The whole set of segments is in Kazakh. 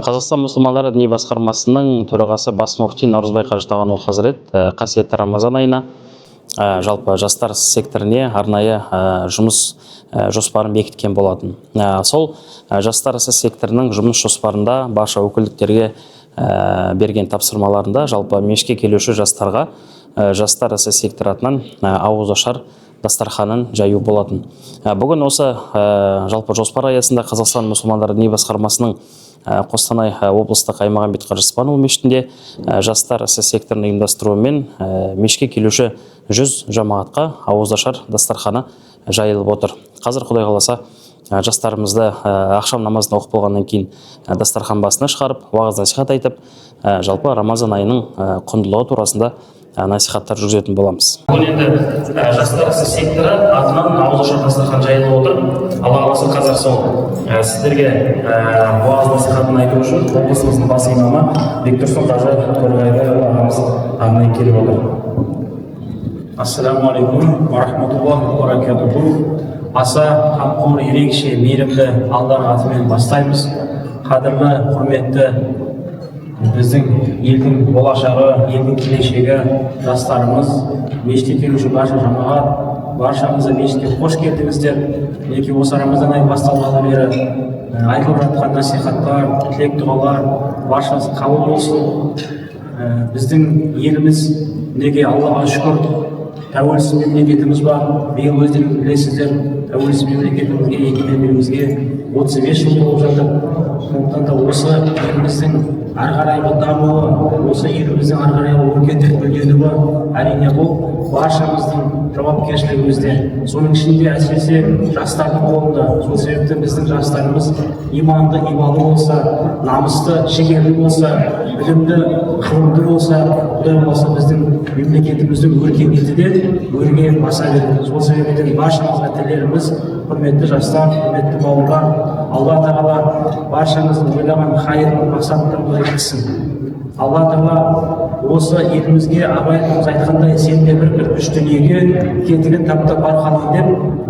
Қазақстан мұсылмандары діни басқармасының төрағасы, бас муфти Наурызбай қажы Тағанұлы хазірет қасиетті Рамазан айына жалпы жастар секторіне арнайы жұмыс жоспарын бекіткен болатын. Сол жастар ісі секторының жұмыс жоспарында барша өкілдіктерге берген тапсырмаларында жалпы мешітке келуші жастарға жастар ісі секторы атынан ауызашар дастарханын жаю болатын. Бүгін осы жалпы жоспар аясында Қазақстан мұсылмандары діни басқармасының Қостанай облыстық Аймағамбет қажы Спанұлы мешітінде жастар ісі секторының ұйымдастыруымен мешітке келуші 100 жамағатқа ауызашар дастарханы жайылып отыр. Қазір, Құдай қаласа, жастарымызды ақшам намазын оқып болғаннан кейін дастархан басына шығарып, уағыз насихат айтып, жалпы Рамазан айының құндылығы турасында насихаттар жүргізетін боламыз. Бүгін енді жастар ісі секторы атынан ауызашар дастархан жайылып отыр. Алла қаласа, қазір сол сіздерге уағыз насихатын айту үшін облысымыздың бас имамы Бектұрсын қажы Торғайбайұлы ағамыз арнайы келіп отыр. Ассалаумағалейкум уа рахматуллахи уа баракатуху. Аса қамқор, ерекше мейірімді Алланың атымен бастаймыз. Қадірлі, құрметті біздің елдің болашағы, елдің келешегі жастарымыз, мешітке келуші барша жамағат, баршаңызды мешітке қош келдіңіздер. Мінекей, осы Рамазан айы басталғалы бері айтылып жатқан насихаттар, тілек дұғалар баршасы қабыл болсын. Біздің еліміз, мінекей, Аллаға шүкір, тәуелсіз мемлекетіміз бар. Биыл, өздеріңіз білесіздер, тәуелсіз мемлекетімізге, егемен елімізге 35 жыл толып жатыр. Сондықтан да осы еліміздің ары қарайғы дамуы, осы еліміздің ары қарайғы өркендеп гүлденуі, әрине, бұл баршамыздың жауапкершілігімізде, соның ішінде әсіресе жастардың қолында. Сол себепті біздің жастарымыз иманды, ибалы болса, намысты, жігерлі болса, білімді, ғылымды болса, Құдай қаласа, біздің мемлекетіміздің өркениеті де өрге баса береді. Сол себептен баршаңызға тілеріміз, құрметті жастар, құрметті бауырлар, Алла Тағала баршаңыздың ойлаған хайырлы мақсаттарыңызға жеткізсін. Алла Тағала осы елімізге, Абай атамыз айтқандай, «Сен де бір кірпіш дүниеге, кетігін таптап бар қалам» деп,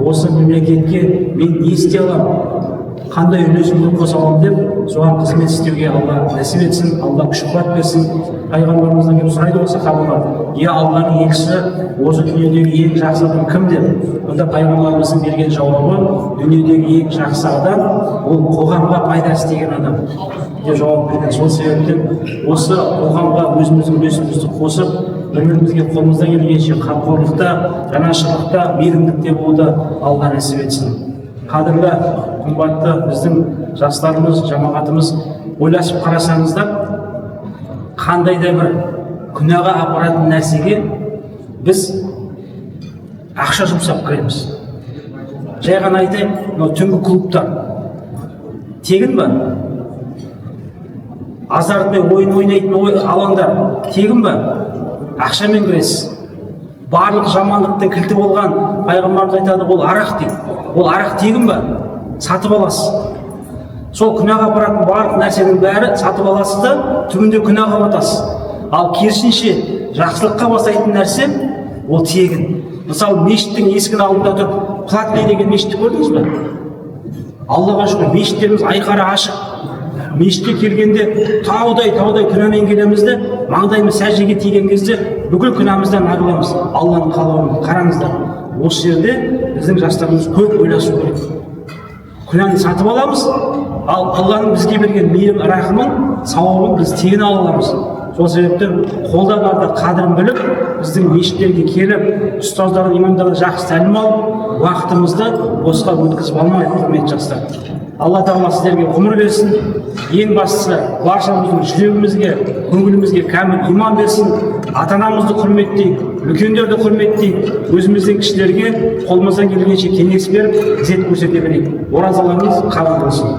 осы мемлекетке мен не істей аламын, қандай үлесімді қоса аламын деп, соған қызмет істеуге Алла нәсіп етсін, Алла күш қуат берсін. Пайғамбарымыздан келіп сұрайды ғой сахабалар: «Е, Алланың елшісі, осы дүниедегі ең жақсы адам кім?» – деп. Онда пайғамбарымыздың берген жауабы: «Дүниедегі ең жақсы адам – ол қоғамға пайда істеген адам», – деп жауап берген. Сол себептен осы қоғамға өзіміздің үлесімізді қосып, бір бірімізге қолымыздан келгенше қамқорлықта, жанашырлықта, мейірімдікте болуды Алла нәсіп етсін. Қадірлі, қымбатты біздің жастарымыз, жамағатымыз, ойласып қарасаңыздар, қандай да бір күнәға апаратын нәрсеге біз ақша жұмсап кіреміз. Жай ғана айтайық, мынау түнгі клубтар тегін ба? Азартный ойын ойнайтын алаңдар тегін ба? Ақшамен кіресіз. Барлық жамандықтың кілті болған, пайғамбарымыз айтады, ол арақ дейді. Ол арақ тегін ба? Сатып аласыз. Сол күнәға апаратын барлық нәрсенің бәрі сатып аласыз да, түбінде күнәға батасыз. Ал керісінше, жақсылыққа бастайтын нәрсе ол тегін. Мысалы, мешіттің есігінің алдында тұрып, «платный» деген мешітті көрдіңіз ба? Аллаға шүкір, мешіттеріміз айқара ашық. Мешітке келгенде таудай таудай күнәмен келеміз де, маңдайымыз сәждеге тиген кезде бүкіл күнәмізден арыламыз Алланың қалауымен. Қараңыздар, осы жерде біздің жастарымыз көп ойласу керек. Күнәні сатып аламыз, ал Алланың бізге берген мейірім, рахымын, сауабын біз тегін ала аламыз. Сол себептен қолда барда қадірін біліп, біздің мешіттерге келіп, ұстаздардан, имамдардан жақсы тәлім алып, уақытымызды босқа өткізіп алмайық. Құрметті жастар, Алла Тағала сіздерге ғұмыр берсін. Ең бастысы, баршамыздың жүрегімізге, көңілімізге кәміл иман берсін. Ата анамызды құрметтейік, үлкендерді құрметтейік, өзімізден кішілерге қолымыздан келгенше кеңес беріп, ізет көрсете берейік. Оразаларыңыз қабыл болсын.